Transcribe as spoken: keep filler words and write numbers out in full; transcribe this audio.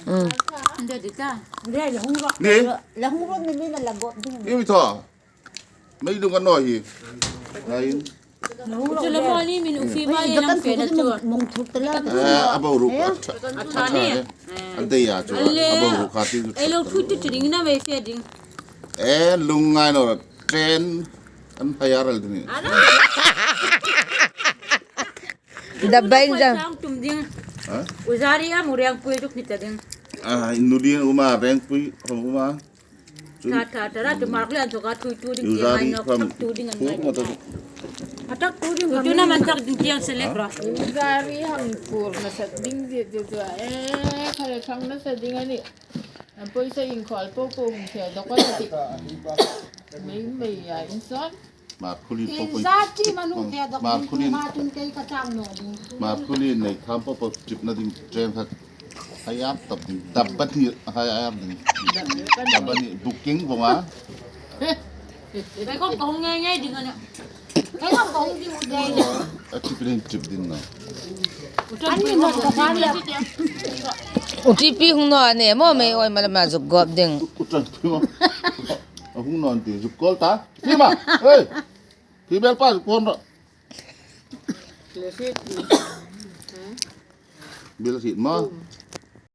Ande di ta. Ni. La hung ro ni mi na la go ding. Ni mi tho. Mei lung an naw hi. Ngai. Chu le mo ni min u fi ma ni lam fe na chu. Mong thuk ta la. Eh, a bo ru. A tha ni. An dei a chu. A bo ru kha ti. Ei lo thu tu chu ding na mei fe ding. Eh, lung ngai naw. Train an hire ding. Ana. Da bai da. Sang tum ding. Ha? Uzari a muriang pui duk ni ta ding. Ah, inu ding uma reng pui hong uma. Tha tha tha ra tu mark le an chu ka thui tu ding. Uzari ngai no, pham. Thak tu ding an ngai. Atak tu ding. Tu na man thak ding tiang selek ra. Uzari hang pur na sat ding di di di. Eh, khai khang na sat ding ani. An poisa inkhal po po hung thei dawk a ti. Mei mei a insan. Markhuli po po. Insan ti manu thei dawk. Markhuli. Ma tun kei ka chang no ding. Markhuli nei kham po po trip na ding train khat. Hai ap tap ding. Dab bat ni hai ap ding. Dab bat ni booking bonga. Bai ko kong ngai ngai ding ana. Kei ka kong ding u dei. A trip ding trip ding na. An ni no ka kan le. U T P hung naw ni mo mei oi ma la ma zuk gop ding. U tan pi ma. A hung naw ti zuk kol ta. Pi ma. Hey. Pi bel pa zuk kol na. Bil sit ma.